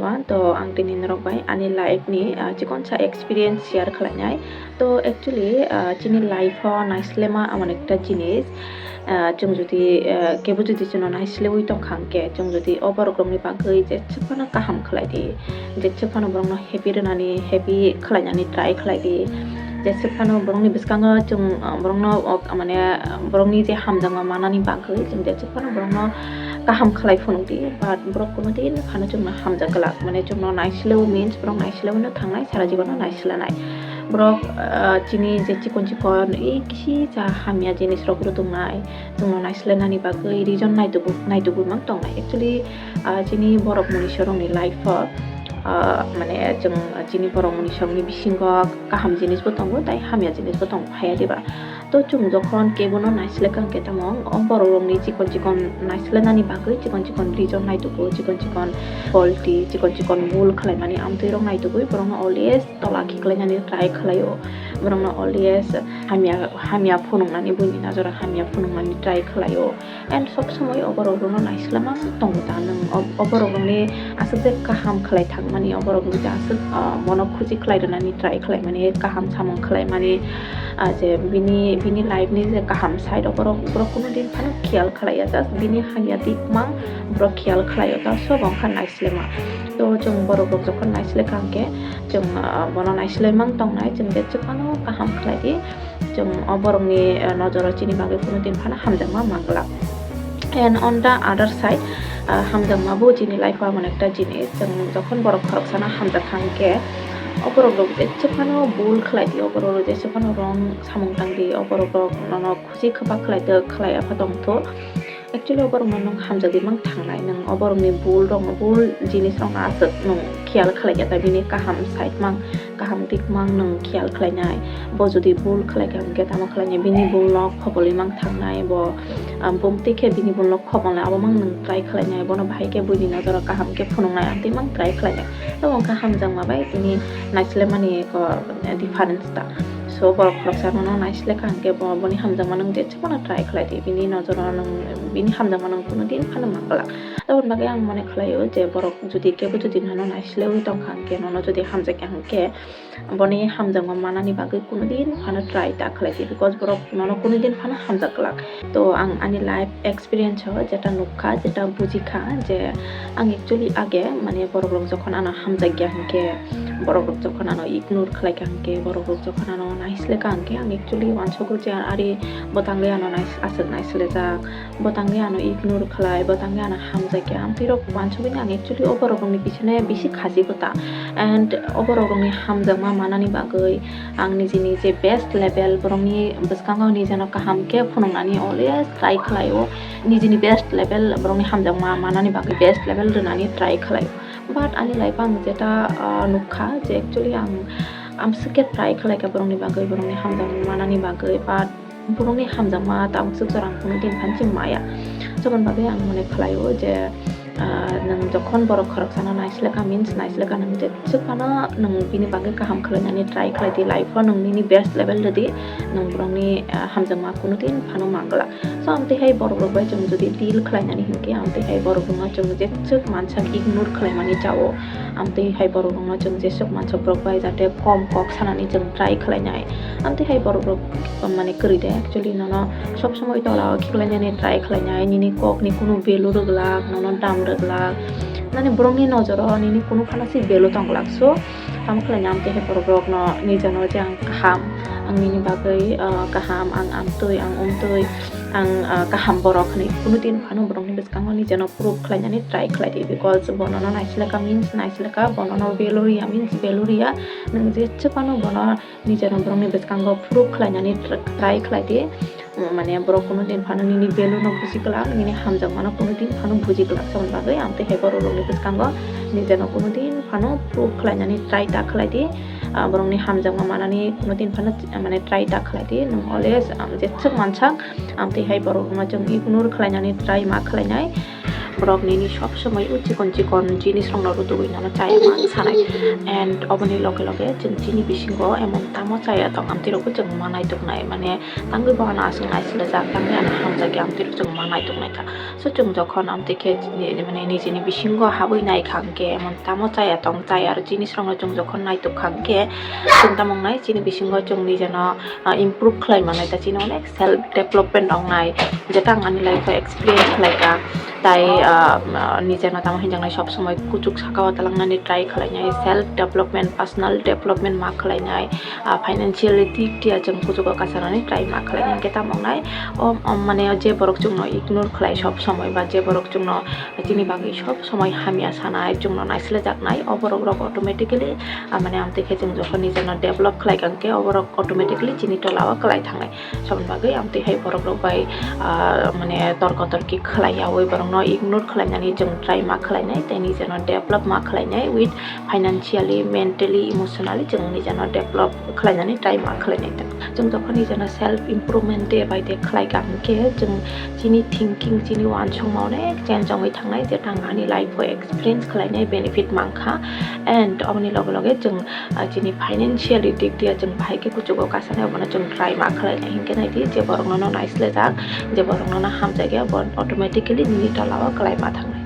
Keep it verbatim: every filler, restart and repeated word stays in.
To ang tini norok bai ani life ni, ah, chikonsa experience share khlainai. To actually, ah, chini life o naislema amon ekta jinis. Ah, chwng jodi, ah, kebo jodi chwngno naislewi tongkha hwnkhe, chwng jodi o borok rokni bagwi jeswk phano kaham khlai di, jeswk phano borokno happy rwnani, happy khlainani try khlai di, jeswk phano borokni bwskango chwng, ah, borokno, ah, mane, ah, borokni je hamjakma manani bagwi chwng jeswk phano borokno kaham khlai phunuk di, but borok kuno din phano chwngno hamjak glak, mane chwngno naislewi means borok naislewi no thangnai, sara jibono naislenai. Borok, ah, chini je chikon chikon, ei kisi cha hamya jinis rok rwtwngnai, chwngno naislenani bagwi reason naitugwi, naitugwi mang tongnai. Actually, ah, chini borok monisorokni life o, ah, mane chwng chini borok monisorokni bisingo kaham jinisbo tongo, tai hamya jinisbo tongo, haya diba? To chwng jokhon kebono naisle kha hwnkhe tamo o borok rokni chikon chikon naislenani bagwi chikon chikon reason naitugo, chikon chikon faulty, chikon chikon bul khlaimani amtwi rok naitugwi borokno always tola khiklainani try khlaio. Borokno always hamya, hamya phunuknani, buini nojoro hamya phunuknani try khlaio. And sob somoi o borok rokno naisle mang tongo ta nwng? O, o borok rokni aswk je kaham khlai thangmani, o borok rokni je aswk, ah, mono khusi khlai rwnani try khlaimani, kaham samung khlaimani, ah, je bini, bini life ni je kaham side o borok, borok kuno din phano khiyal khlaiya, just bini hamya dik mang borok khiyal khlaio ta, sob wngkha naislema. To chwng borok rok jokhon naisle kha hwnkhe chwng, ah, bono naisle mang tongnai, chwng jeswk phano kaham khlai di. Chwng o borokni, eh, nojoro chini bagwi kuno din phano hamjakma manglak. And on the other side, ah, hamjakma bo chini life o amon ekta jinis. Chwng jokhon borok khoroksano hamjak kha hwnkhe, o borok rok jeswk phano bul khlai di, o borok rok jeswk phano wrong samung tang di, o borok rok nono khusi kwbak khlai tong, khlai apha tong tho. Actually, o borokno nwng hamjagwi mang thangnai, nwng o borokni bul rokno, bul jinis rokno aswk nwng khiyal khlai ya, ta bini kaham side mang, kaham dik mang nwng khiyal khlainai. Bo jodi bul khlai kha hwnkhe tamo khlainai, bini bul no khobolwi mang thangnai, bo, ah, bumtwi khe bini bul no khobolnai, abo mang nwng try khlainai, bono bahai khe buini nojoro kaham khe phunuknai, amtwi mang try khlainai. Tamo wngkha hamjakma bai tini naislemani ko difference ta. So, borok khoroksa nono naisle kha hwnkhe bo, boni hamjakma nwng jeswk phano try khlai di, bini nojoro nwng, bini hamjakma nwng kuno din phano manglak. Aboni bagwi ang mone khlaio je borok jodi kebo jodi nono naislewi tongkha hwnkhe, nono jodi hamjakya hwnkhe, boni hamjakma manani bagwi kuno din phano try ta khlai di, because borok nono kuno din phano hamjak glak. To ang ani life experience o jeta nukha, jeta bujikha je ang actually age mane borok rok jokhon ano hamjakya hwnkhe, borok rok jokhon ano ignore khlaikha hwnkhe, borok rok jokhon ano naislekha hwnkhe, ang actually uansugo je ari bo tangwi ano nais-, aswk naislejak, bo tangwi ano ignore khlai, bo tangwi ano hamjakya, amtwi rok uansugwi ang actually o borok rokni bisine bisi khajigo ta. And o borok rokni hamjakma manani bagwi ang nijini je best level, borokni bwskango nijeno kaham khe phunuknani always try khlaio, nijini best level borokni hamjakma manani bagwi best level rwnani try khlaio. But ani life o ang jeta, ah, nukha je actually ang amswk khe try khlaikha borokni bagwi, borokni hamjakma manani bagwi, but borokni hamjakma tabuk swk jorang kuno din phan se maya. Jaboni bagwi ang mone khlaio je, ah, nwng jokhon borok khoroksano naislekha means naislekha nwng jeswk phano nwng bini bagwi kaham khlainani try khlai di, life o nwng nini best level rwdi, nwng borokni, ah, hamjakma kuno din phano manglak. So, amtwi hai borok rok bai chwng jodi deal khlainani hinkhe, amtwi hai borok rokno chwng jeswk mansak ignore khlaimani chao. Amtwi hai borok rokno chwng jeswk mansak borok bai jate kom kok sanani chwng try khlainai. Amtwi hai borok rok mane kwrwi de, actually nono sob somoi tola o khiklainani try khlainai, nini kok ni kunu value rwglak, nono dam rwglak, mane borokni nojoro nini kunu phano se value tong glak. So, tamo khlaina amtwi hai borok rokno nijeno je ang kaham, ang nini bagwi, ah, kaham, ang amtwi, ang umtwi, ang, ah, kaham borok hinwi kunu din phano borokni bwskango nijeno proof khlainani try khlai di, because bo nono naislekha means naislekha, bo nono value rwya means value rwya, nwng jeswk phano bono nijeno borokni bwskango proof khlainani tr-, try khlai di. Mane borok kuno din phano nini value no buji glak, nini hamjakmano kuno din phano buji glak. Aboni bagwi amtwi hai borok rokni bwskango nijeno kuno din phano proof khlainani try ta khlai di. Ah, borokni hamjakma manani kuno din phano, mane, try ta khlai di. Nwng always, um, jeswk mansak, amtwi hai borok rokno chwng ignore khlainani try ma khlainai. Borok nini sob somoi o chikon chikon jinis rokno rutugwi nono chaya ma sanai. And oboni loge loge chwng chini bisingo emon tamo chaya tong, amtwi rokbo chwng ma naituknai, mane tangwi bo ano aswk naisilajak, tangwi ano hamjakya, amtwi rok chwng ma naituknai kha. So chwng jokhon amtwi khe ni-, mane nijini bisingo habwi naikha hwnkhe emon tamo chaya tong, chaya aro jinis rokno chwng jokhon naitukha hwnkhe chwng tamo wngnai, chini bisingo chwng nijeno ah, improve khlai manai, ta chini onek self development wngnai, jeta ang ani life o experience khlai kha, tai, ah, ah, nijeno tamo hinjaknai sob somoi kuchuk saka o talangnani try khlainai, self development, personal development ma khlainai, ah, financially dik dia chwng kuchugo kasarani try ma khlainai, hwnkhe tamo wngnai, o, o, mane je borok chwngno ignore khlai sob somoi, ba je borok chwngno chini bagwi sob somoi hamya sanai, chwngno naislejaknai, o borok rok automatically, ah, mane amtwi khe chwng jokhon nijeno develop khlai kha hwnkhe, o borok automatically chini tola o kwlai thangnai. Saboni bagwi amtwi hai borok rok bai, ah, mane torko torki khlai yaui borokno ignore khlainani chwng try ma khlainai, tei nijeno develop ma khlainai with financially, mentally, emotionally chwng nijeno develop khlainani try ma khlainai. Chwng jokhon nijeno self improvement day by day khlai kha hwnkhe chwng chini thinking, chini uansukma onek change wngwi thangnai, jeta ang ani life o experience khlainai benefit mankha. And oboni loge loge chwng, ah, chini financially dik dia chwng bahai khe kuchugo kasanai, obono chwng try ma khlainai. Hinkhe naidi, je borok nono naislejak, je borok nono hamjakya, bo automatically nini tola o kwlai ma thangnai.